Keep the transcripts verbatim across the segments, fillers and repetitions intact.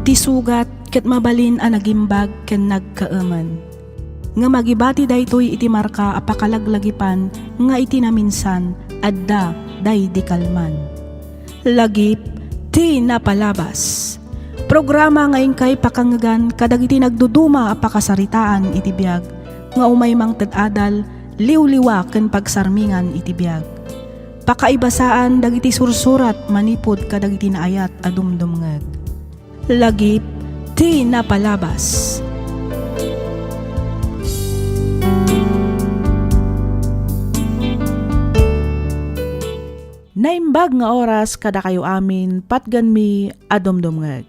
Ti sugat ket mabalin a nagimbag ken nagkaemen. Ngem agibati daytoy iti marka a pakalaglagipan nga iti naminsan, adda daydi kalman. Lagip ti napalabas. Programa nga inkay pakangngegan kadagiti nagduduma a pakasaritaan iti biag nga umay mangted adal, liwliwa ken pagsarmingan iti biag. Pakaibasaan dagiti sursurat manipud kadagiti naayat a dumdumngeg. Lagip ti napalabas. Naimbag nga oras kadakayo amin, patgenmi a dumdumngeg.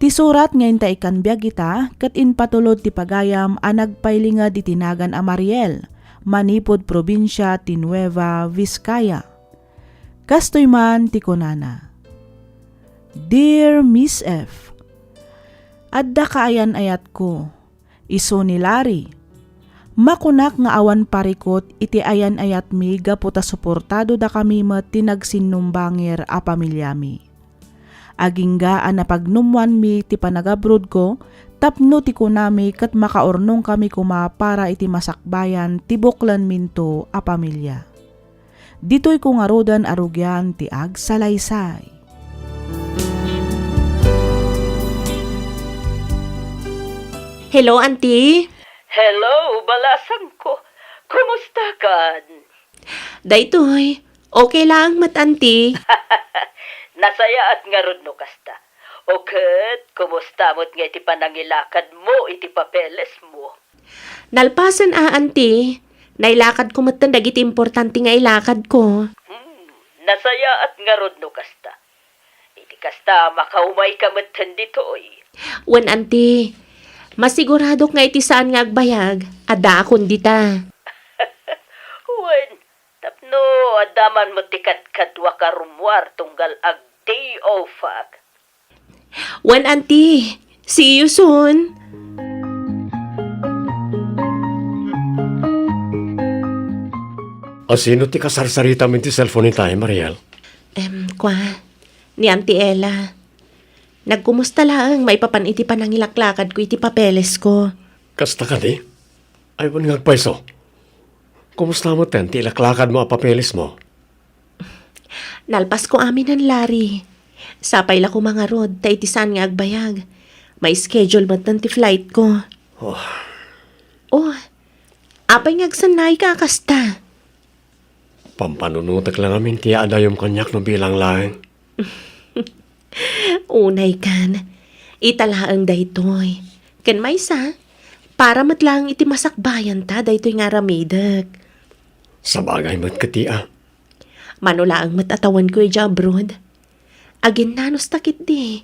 Ti surat nga inta ikkan biag ita ket impatulod ti pagayam a nagpailinged iti nagan a Mariel, manipud probinsia ti Nueva Vizcaya. Kastoy man ti kunana, "Dear Miss F, adda kaayan-ayatko, isu ni Larry. Makunak nga awan parikut iti ayan-ayatmi gapu ta suportado dakami met ti nagsinnumbangir a pamiliami. Agingga a napagnummoanmi ti panagabrodko tapno ti kunami ket makaurnongkami koma para iti masakbayan ti buklenminto a pamilia. Ditoyko ngaruden a rugian ti agsalaysay." Hello, Auntie. Hello, balasangko. Kumustakan? Daytoy, okay laeng met, Auntie. Nasayaat ngarud no kasta. O ket, kumusta met nga iti panangilakadmo iti papelesmo? Nalpasen a, Auntie. Nailakadko metten dagiti importante nga ilakadko. Hmm, nasayaat ngarud no kasta. Iti kasta, makaumayka metten ditoy. Wen, Auntie. Masiguradok nga iti saan nga agbayag, addaakon dita. Wen, tapno adda man met ti kadkaduak a rummuar tunggal ag-day off-ak. Wen, Auntie. See you soon. A sino ti kasarsaritam iti cellphone itay, Mariel? Em, kua, ni Auntie Ella. Nagkumusta laeng maipapan iti panangilaklakadko iti papelesko. Kasta kadi? Ay, wen nga agpayso. Kumusta metten ti ilaklakadmo a papelesmo? Nalpasko aminen, Larry. Sapay la koma ngarud, ta iti saan nga agbayag, ma-schedule metten ti flightko. Oh. Oh, apay nga agsannayka a kasta? Pampanunotek la ngamin ti adayom kaniak no bilang laeng. Unaykan, ita laeng daytoy. Ken maysa, para met laeng iti masakbayanta daytoy nga aramidek. Sabagay met keti a. Mano laeng met a tawenko idiay abroad. Aginnanosta ketdi.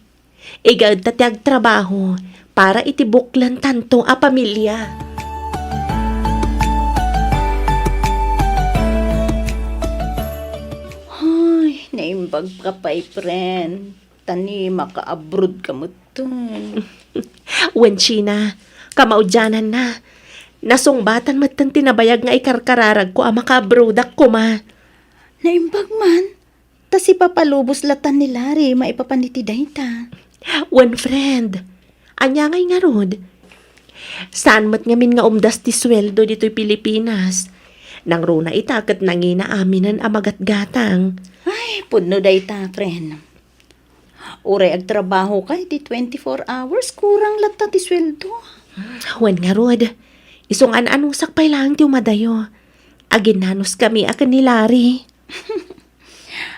Igaedta ti agtrabaho para iti buklentanto a pamilia. Ay, naimbagka pay, friend. Ta ni makaabrodka metten. Wen, China, kamaudiananna. Nasungbatan metten ti nabayag nga ikarkararagko a makaabrodak koma. Naimbag man. Ta sipapalubos latan ni Larry maipapan iti dayta. Wen, friend, ania ngay ngarud? Saan met ngamin nga umdas ti sueldo ditoy Pilipinas. Nangruna ita ket nangina aminen a magatgatang. Ay, pudno dayta, friend. Uray agtrabahoka iti twenty-four hours, kurang latta ti sueldo. Wen ngarud, isu nga an-anusak pay laeng ti umadayo. Aginnanoskami a ken ni Larry.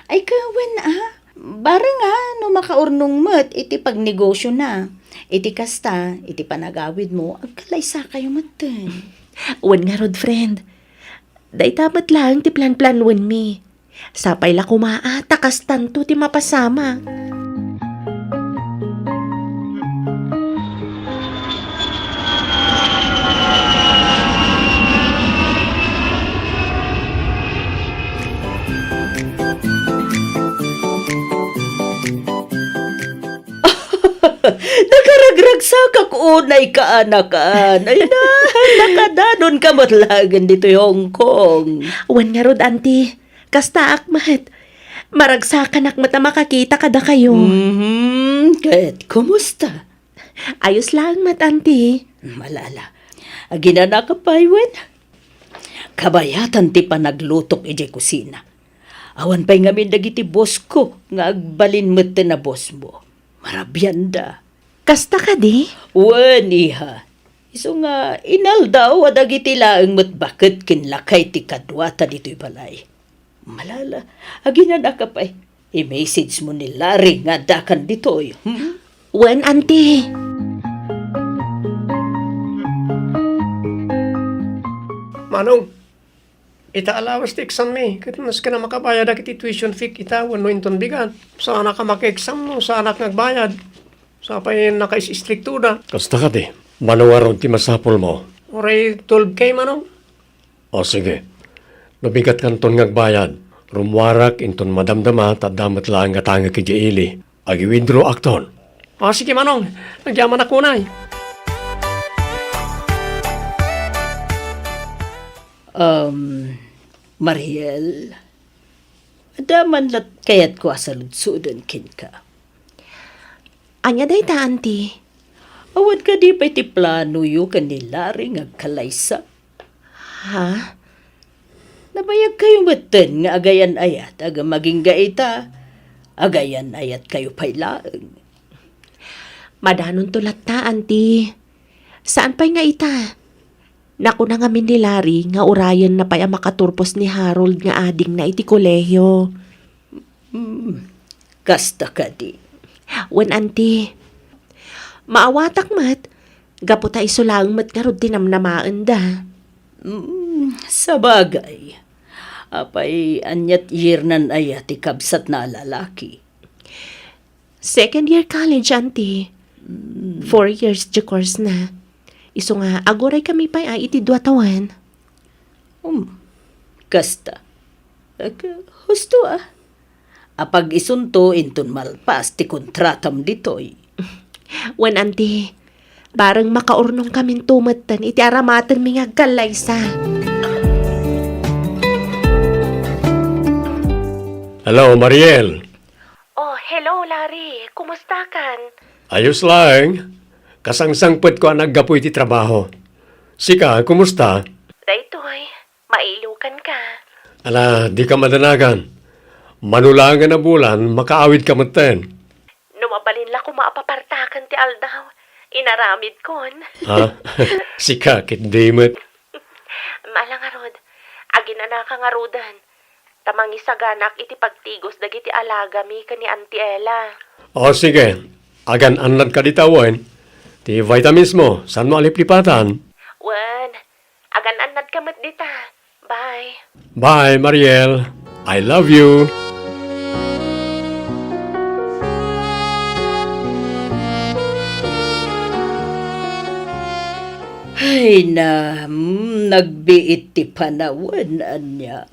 Ay, kawen a. Bareng a no makaurnong met iti pagnegosiona. Iti kasta, iti panagawidmo, agkalaysakayo metten. Wen ngarud, friend. Dayta met laeng ti planplanwenmi. Sapay la koma a ta kastanto ti mapasamak. Nakaragragsakak unay kaanakan. Ay na, nakadanonka met laeng ditoy Hong Kong. Wen ngarud, Auntie. Kastaak met. Maragsakanak met a makakita kadakayo. Mhm, ket kumusta? Ayos laeng met, Auntie. Malala. Aginanaka pay wen? Kabayatan ti panaglutok idiay kusina. Awan pay ngamin dagiti bossko nga agbalin metten a bosmo. Marabianda. Kasta kadi? Wen, iha. Isu nga inaldaw a dagiti laeng met baket ken lakay ti kaduata ditoy balay. Malala, aginanaka pay. I-message mo ni Larry nga addakan ditoy. Hmm? Wen, Auntie. Manong, ita allowance ti exam mi, ket maski na makabayad dagiti tuition fee ita wenno inton bigat. Saanak a maki-exam no saanak nga agbayad. Sapay naka-istriktoda. Kasta kadi, mano ngarud ti masapulmo? Uray twelve K, Manong. O sige, no bigatkanton nga agbayad, rummuarak inton madamdama ta adda met laeng nga tangek idiay ili. Agi-withdraw akton. O sige, Manong, agyamanak unay. Um, Mariel, adda man lat kayatko a saludsoden kenka. Ania dayta, Auntie? Awan kadi pay ti planoyo ken ni Larry nga agkalaysa? Ha? Nabayagkayo metten nga agayan-ayat a agmagingga ita. Agayan-ayatkayo pay laeng. Madanonto latta, Auntie. Saan pay nga ita? Nakuna ngamin ni Larry nga urayenna pay a makaturpos ni Harold nga adingna iti kolehio. Hmm, kasta kadi. Wen, Auntie. Maawatak met, gapu ta isu laeng met ngarud ti namnamaenda. Hmm, sabagay. Apay, aniat yearnan aya ti kabsatna a lalaki? Second year college, Auntie. Hmm. Four years ti course na. Isu nga, aguraykami pay a iti dua tawen. Um, kasta. Ag-, husto a. Apag-isunto inton malpas ti kontratam ditoy. Wen, Auntie, bareng makaurnongkaminto metten iti aramatenmi nga agkallaysa. Hello, Mariel. Oh, hello, Larry. Kumustakan? Ayos laeng. Kasangsangpetko a naggapu iti trabaho. Sika, kumusta? Daytoy, mailiwkan ka. Ala, dika madanagan. Mano laengen a bulan, makaawidka metten. No mabalin la koma a papartaken ti aldaw, inaramidkon. Ha? Sika, ket di met. Ala ngarud, aginanaka ngaruden. Ta mangisaganak iti pagtigos dagiti alagami ken ni Auntie Ella. O, sige. Agan-annadka dita wen. Ti vitaminsmo, saanmo a liplipatan? Wen, agan-annadka met dita. Bye. Bye, Mariel. I love you. Ay na, mm, nagbiit ti panawen, ania.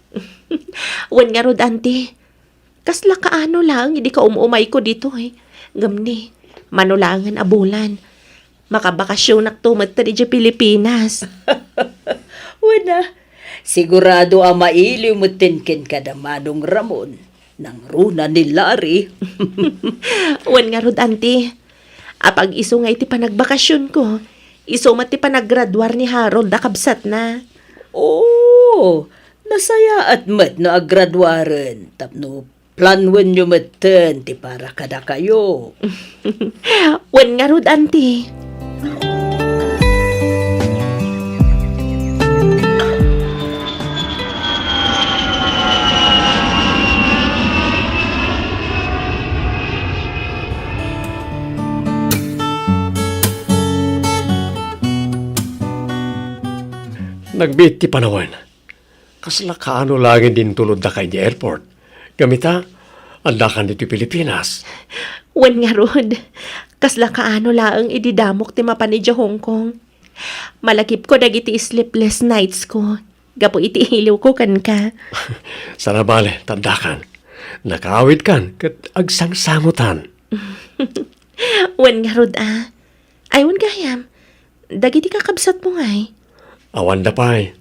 Wen ngarud, Auntie. Kasla kaano laeng idi kaum-umayko ditoy. Ngem ni, mano laengen a bulan, makabakasionakto met idiay Pilipinas. Wen a, sigurado a mailiw metten kenka da Manong Ramon, nangruna ni Larry. Wen ngarud, Auntie. Apag-isu nga iti panagbakasionko, isu met ti panaggraduar ni Harold a kabsatna. Oo, nasayaat met no aggraduaren tapno planwenyo metten ti para kadakayo. Wen ngarud, Auntie. Nagbiit ti panawen. Kasla kaano laeng idi intulodda ka idiay airport. Ngem ita, addakan ditoy Pilipinas. Wen ngarud, kasla kaano laeng idi damok ti mapan idiay Hong Kong. Malagipko dagiti sleepless nights ko gapu iti iliwko kenka. Saan a bale, ta addakan. Nakaawidkan ket agsangsangotan. Wen ngarud a. Ay, wen gayam, dagiti kakabsatmo ngay? Awanda pay.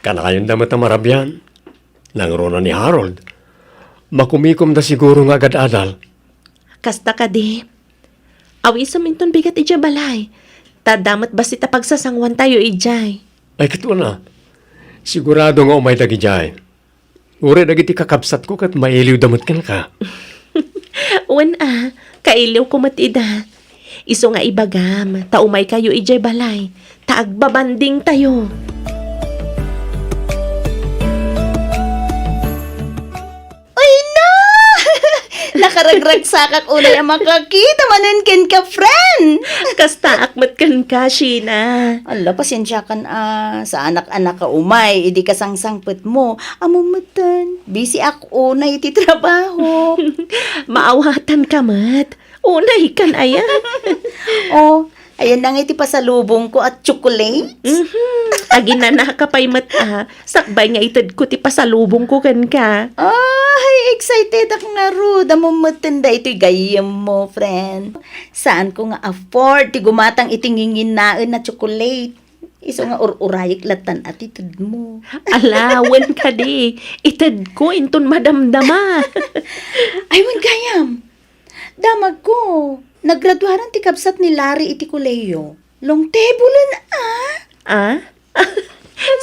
Kanayonda met a marabian. Nangruna ni Harold. Makumikomda siguro nga agad-adal. Kasta kadi. Awisem inton bigat idiay balay. Ta adda met bassit a pagsasangoantayo idiay. Ay, ket wen a. Sigurado nga umay dagidiay. Uray dagiti kakabsatko ket mailiwda met kenka. Wen a, kailiwko met ida. Isu nga ibagam, ta umaykayo idiay balay, ta agbabandingtayo. Ay na! Nakaragragsakak unay a makakita manen kenka, friend! Kastaak met kenka, Sheena. Ala, pasensiakan a, saanak a nakaumay idi kasangsangpetmo. Ammom metten, busy ak unay iti trabaho. Maawatanka met. Unay kan aya. Oh, ayan na nga iti pasalubongko a chocolate. Mhm. Aginanaka pay met a, sakbay nga itedko ti pasalubongko kenka. Ay, excited ak ngarud. Ammom metten daytoy gayyemmo, friend. Saanko nga afford ti gumatang iti nginginaen a chocolate. Isu nga ur-urayek lattan a ti tedmo. Ala, wen kadi, itedko inton madamdama. Ay, wen gayam. Damagko, naggraduaran ti kabsat ni Larry iti kolehiyo. Long table-en a? Ah?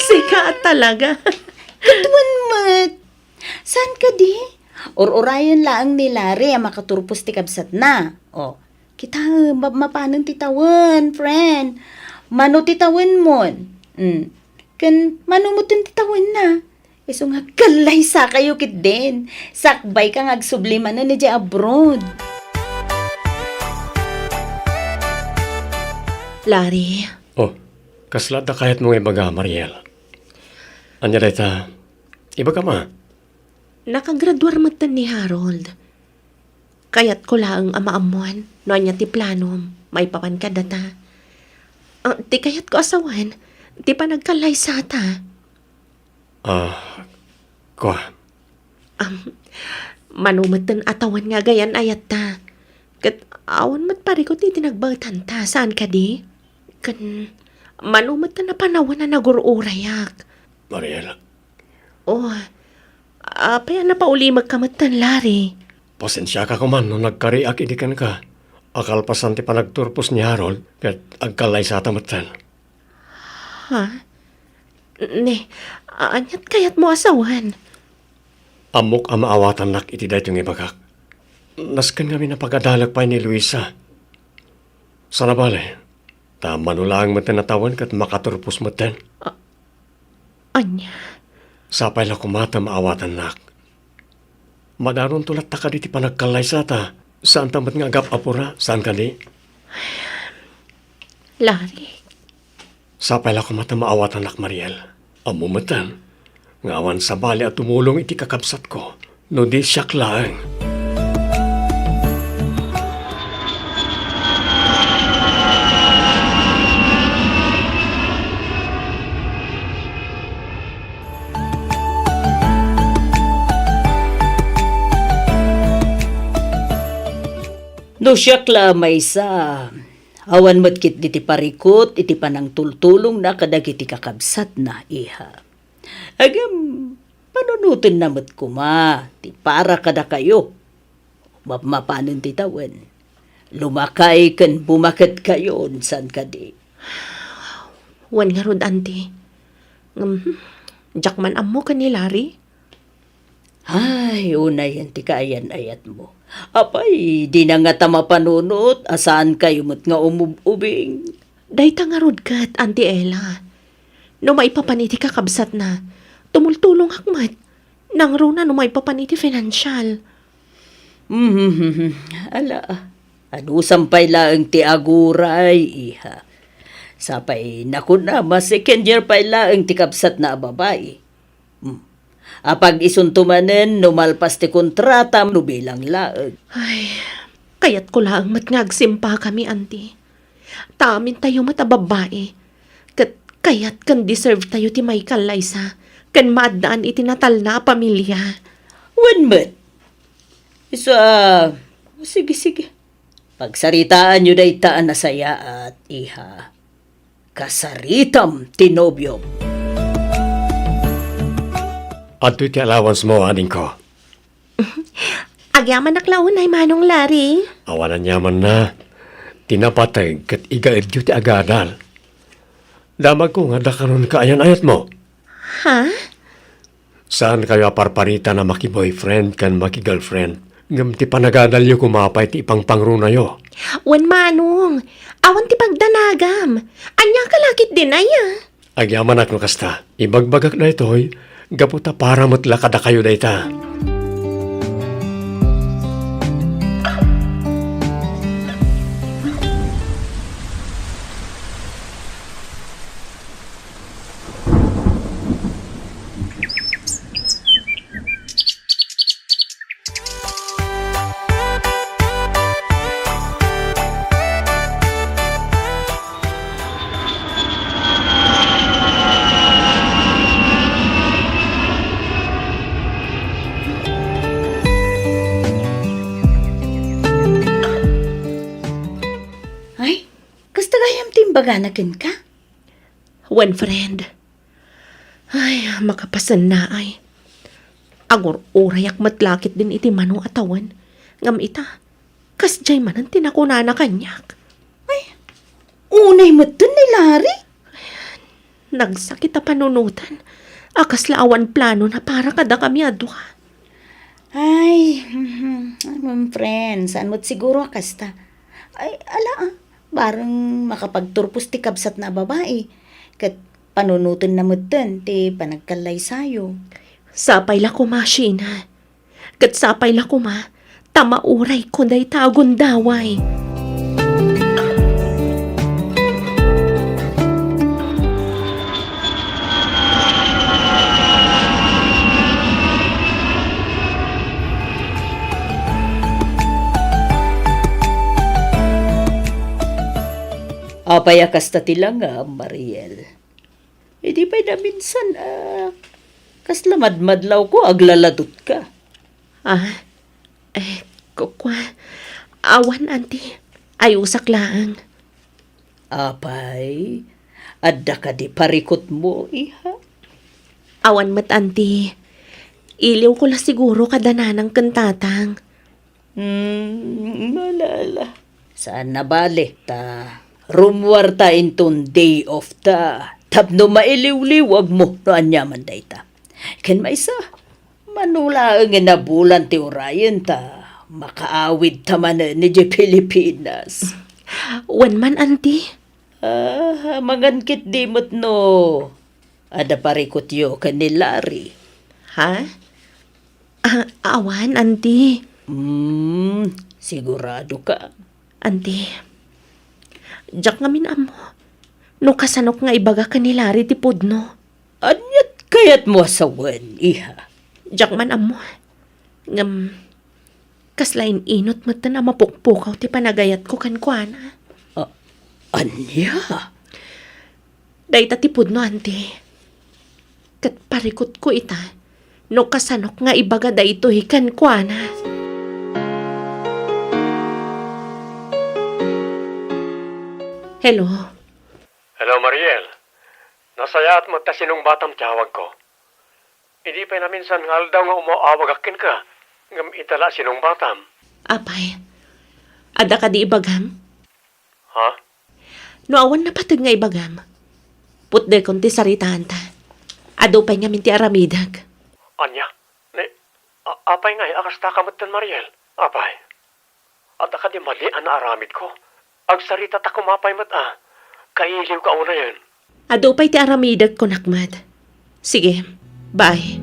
Sika talaga. Ket wen met. Saan kadi? Ur-urayen laeng ni Larry a makaturpos ti kabsatna. O, kitaem, mapmapanen ti tawen, friend. Mano ti tawenmon? Mm. Ken mano metten ti tawenna? Isu nga kallaysakayo ketdin. Sakbayka nga agsubli manen idiay abroad. Larry. Oh, kasla adda kayatmo nga ibaga, Mariel? Ania dayta? Ibagam a. Nakagraduar metten ni Harold. Kayatko laeng a maammuan no ania ti planom maipapan kadata. Ah, ti kayatko a sawen, ti panagkallaysata. Ah, kua. Am, mano metten a tawen nga agayan-ayatta. Ket awan met parikut iti nagbaetanta, saan kadi? Ken mano metten a panawen a nagur-urayak. Mariel. Oh, apay a napaulimekka metten, Larry? Pasensiaka koman no nagkariak idi kenka. A kalpasan ti panagturpos ni Harold, ket agkallaysata metten. Ha? Ne, aniat kayatmo a sawen? Ammok a maawatannak iti daytoy nga ibagak. Nasken ngamin a pagadalek pay ni Luisa. Sana bale, ta mano laeng metten a tawen ket makaturpos metten. A-, ania? Sapay la koma ta maawatannak. Madanonto latta kadi ti panagkallaysata. Saanta met nga agap-apura, saan kadi? Larry. Sapay la koma ta maawatannak, Mariel. Ammo metten nga awan sabali a tumulong iti kakabsatko no di siak laeng. No siak la a maysa, awan met ketdi ti parikut iti panangtultulongna kadagiti kakabsatna, iha. Ngem, panunotenna met koma ti para kadakayo. Mapmapanen ti tawen, lumakay ken bumaket kayon, saan kadi? Wen ngarud, Auntie. Ngem, diak man ammo ken ni Larry. Ay, unayen ti kaayan-ayatmo. Apay, dina ngata mapanunot a saankayo met nga umub-ubing. Dayta ngarud ket, Auntie Ella. No maipapan iti kakabsatna, tumultulongak met. Nangruna no maipapan iti financial. Mhm. Ala, anusam pay laeng ti aguray, iha. Sapay nakuna, ma-second year pay laeng ti kabsatna a babai. Hmm. Apag-isunto manen no malpas ti kontrata no bilang laeng. Ay, kayatko laeng met nga agsimpakami, Auntie. Ta amintayo met a babbai, ket kayat ken deserve tayo ti maikallaysa ken maaddaan iti natalna a pamilia. Wen met. Isu a, sige, sige. Pagsaritaanyo dayta a nasayaat, iha. Kasaritam ti nobiom. Adtoy ti allowance mo, adingko. Agyamanak la unay, Manong Larry. Awan aniamanna. Ti napateg ket igaedyo ti agadal. Damagko nga adda kanonka ayan-ayatmo. Ha? Saankayo a parparitan a maki-boyfriend ken maki-girlfriend, ngem ti panagadalyo koma pay ti ipangpangrunayo. Wen, Manong, awan ti pagdanagam. Ania ka la ketdin aya? Agyamanak no kasta. Ibagbagak daytoy, gapu ta para met la kadakayo dayta. Ay, kasta gayam ti imbagana kenka? Wen, friend. Ay, makapasennaay. Agur-urayak met la ketdin iti mano a tawen. Ngem ita, kasdiay manen ti nakunana kaniak. Ay, unay metten ni Larry? Nagsakit a panunoten a kasla awan planona para kadakami a dua. Ay, mhm, friend, saan met siguro a kasta. Ay, ala, ah. Bareng makapagturpos ti kabsatna a babai, ket panunotenna metten ti panagkallaysayo. Sapay la koma, Sheena. Ket sapay la koma ta maurayko dayta a gundaway. Apay a kasta ti langam, Mariel? Idi pay naminsan, ah, kasla madmadlawko, aglaladutka. Ah, eh, kukua, awan, anti. Ayusak laeng. Apay, adda kadi parikutmo, iha? Awan met, anti. Iliwko la siguro kada nanang ken tatang. Hmm, ala, ala. Saan a bale, ta rummuarta inton day off ta tapno mailiwliwagmo no aniaman dayta. Ken maysa, mano laengen a bulan ti urayen ta makaawidta manen idiay Pilipinas. Wen man, anti. Ah, amangan ketdi met no adda parikutyo ken ni Larry. Ha? Ah, awan, anti. Hmm, sigurado ka? Anti, diak ngamin ammo no kasanok nga ibaga ken ni Larry ti pudno. Aniat kayatmo a sawen, iha? Diak man ammo. Ngem, kasla in-inot metten a mapukpukaw ti panagayatko kenkuana. Ah, ania? Dayta ti pudno, anti. Ket parikutko ita no kasanok nga ibaga daytoy kenkuana. Hello? Hello, Mariel. Nasayaat met ta sinungbatam ti awagko. Idi pay naminsan nga aldaw nga umaw-awagak kenka, ngem ita la a sinungbatam. Apay, adda kadi ibagam? Ha? No awan napateg nga ibagam, putdekon ti saritaanta. Adu pay ngamin ti aramidek. Ania? Ni, a-, apay ngay a kasta ka metten, Mariel? Apay? Adda kadi mali a naaramidko? Agsarita ta koma pay met a. Kailiw ka unayen. Adu pay ti aramidek, kunak met. Sige, bye.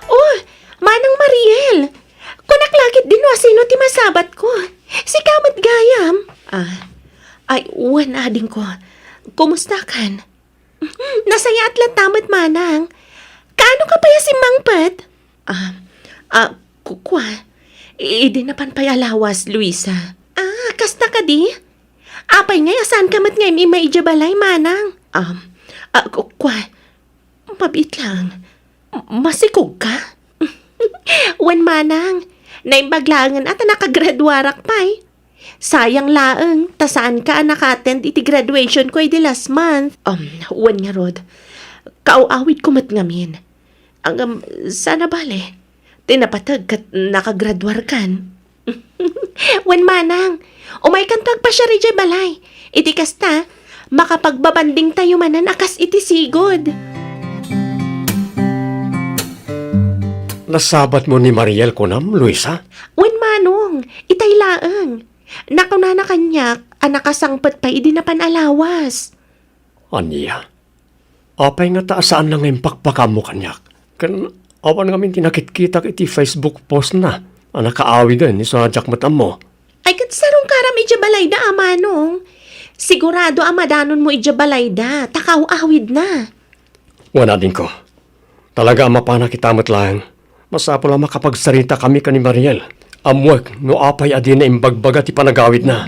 Oh, Manang Mariel! Kunak la ketdi no asino ti masabatko. Sika met gayam. Ah, ay, wen, adingko. Kumusta kan? Nasayaat latta met, manang. Kaano ka pay a simmangpet? Ah, ah, kukua. Idi napan pay a lawas, Luisa. Ah, kasta kadi? Apay ngay a saanka met nga im-immay idiay balay, manang? Um, ah, ku-, kua, mabiit lang. M-, masikog ka? Wen, manang. Naimbag laengen a ta nakagraduarak pay. Sayang laeng, ta saanka a naka-attend iti graduation ko idi last month. Um, wen ngarud, kaaw-awidko met ngamin. Ngem, saan a bale, ti napateg ket nakagraduarkan. Wen, manang, umaykanto agpasiar idiay balay. Iti kasta, makapagbabandingtayo manen a kas iti sigud. Nasabatmo ni Mariel kunam, Luisa? Wen, manong, itay laeng. Nakunana kaniak a nakasangpet pay idi napan a lawas. Ania? Apay ngata a saanna nga impakpakaammo kaniak? Ken awan ngamin ti nakitkitak iti Facebook post na a nakaawiden isu a diak met ammo. Ay, ket sarungkaram idiay balayda a manong. Sigurado a madanonmo idiay balayda, ta kaaw-awidna. Wen, adingko. Talaga a mapanak ita met laeng. Masapul a makapagsaritakami ken ni Mariel. Ammoek no apay a dina imbagbaga ti panagawidna.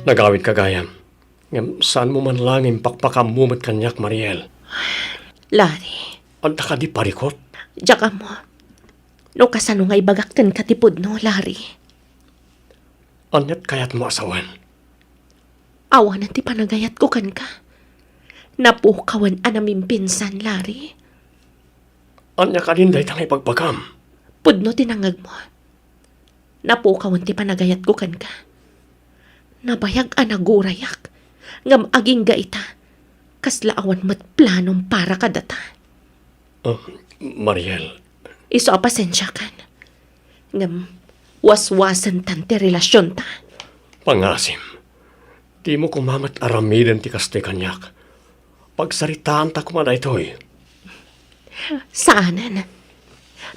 Nagawidka gayam. Ngem saanmo man laeng impakpakaammo met kaniak, Mariel. Larry. Adda kadi parikut? Diak ammo no kasano nga ibagak kenka ti pudno, Larry. Ania ti kayatmo a sawen? Awanen ti panagayatko kenka. Napukawen a namimpinsan, Larry. Ania kadin dayta nga ibagbagam? Pudno ti nangngegmo. Napukawen ti panagayatko kenka. Nabayag a nagurayak, ngem agingga ita, kasla awan met planom para kadata. Ah, Mariel. Isu a pasensiakan. Ngem, waswasentan ti relasionta. Pangasim, dimo koma met aramiden ti kastoy kaniak. Pagsaritaanta koma daytoy. Saanen.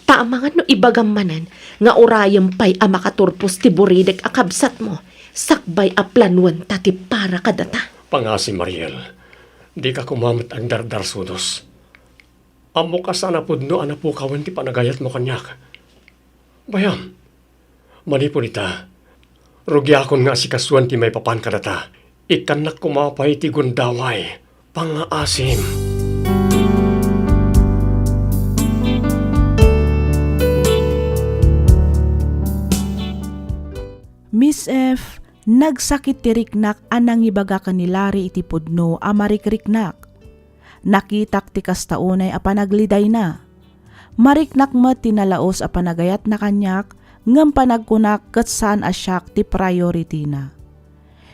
Ta amangan no ibagam manen nga urayem pay a makaturpos ti buridek a kabsatmo, sakbay a planuenta ti para kadata. Pangasim, Mariel, dika koma met agdardarsudos. Ammok a saan a pudno a napukawen ti panagayatmo kaniak. Bayam, manipud ita, rugiakon nga asikasuen ti maipapan kadata. Ikkannak koma pay ti gundaway, pangngaasim. Miss F, nagsakit ti riknak a nangibaga ken ni Larry iti pudno a marikriknak. Nakitak ti kasta unay a panaglidayna. Mariknak met ti nalaus a panagayatna kaniak, ngem panagkunak ket saan a siak ti priority-na.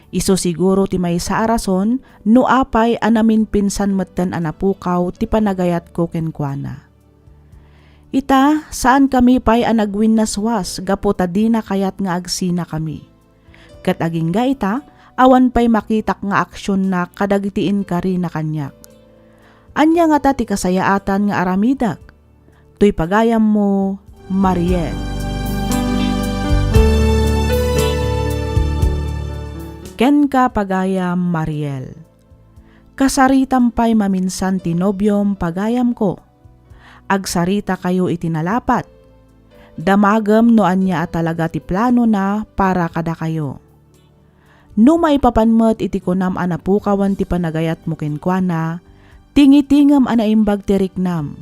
Isu siguro ti maysa a rason no apay a namimpinsan metten a napukaw ti panagayatko kenkuana. Ita, saankami pay a nagwinnaswas gapu ta dina kayat nga agsinakami. Ket agingga ita, awan pay makitak nga aksionna kadagiti inkarina kaniak. Ania ngata ti kasayaatan nga aramidek? Toy pagayammo, Mariel. Kenka, pagayam Mariel. Kasaritam pay maminsan ti nobiom, pagayamko. Agsaritakayo iti nalapat. Damagem no ania a talaga ti planona para kadakayo. No maipapan met iti kunam a napukawan ti panagayatmo kenkuana, tingitingem a naimbag ti riknam.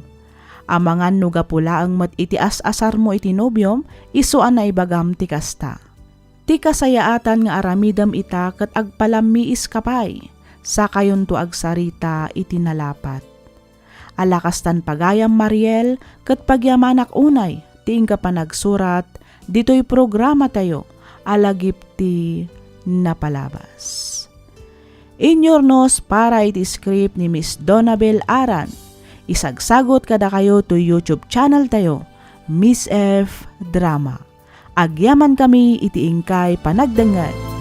Amangan no gapu laeng met iti as-asarmo iti nobiom, isu a naibagam ti kasta. Ti kasayaatan nga aramidem ita ket agpalammiiska pay, sakayonto agsarita iti nalapat. Ala kastan pagayam Mariel, ket pagyamanak unay ti inka panagsurat ditoy programatayo a Lagip ti Napalabas. Inyurnos para iti script ni Miss Donabel Aran. Isagsagut kadakayo toy YouTube channel tayo, Miss F Drama. Agyamankami iti inkay panagdengngeg.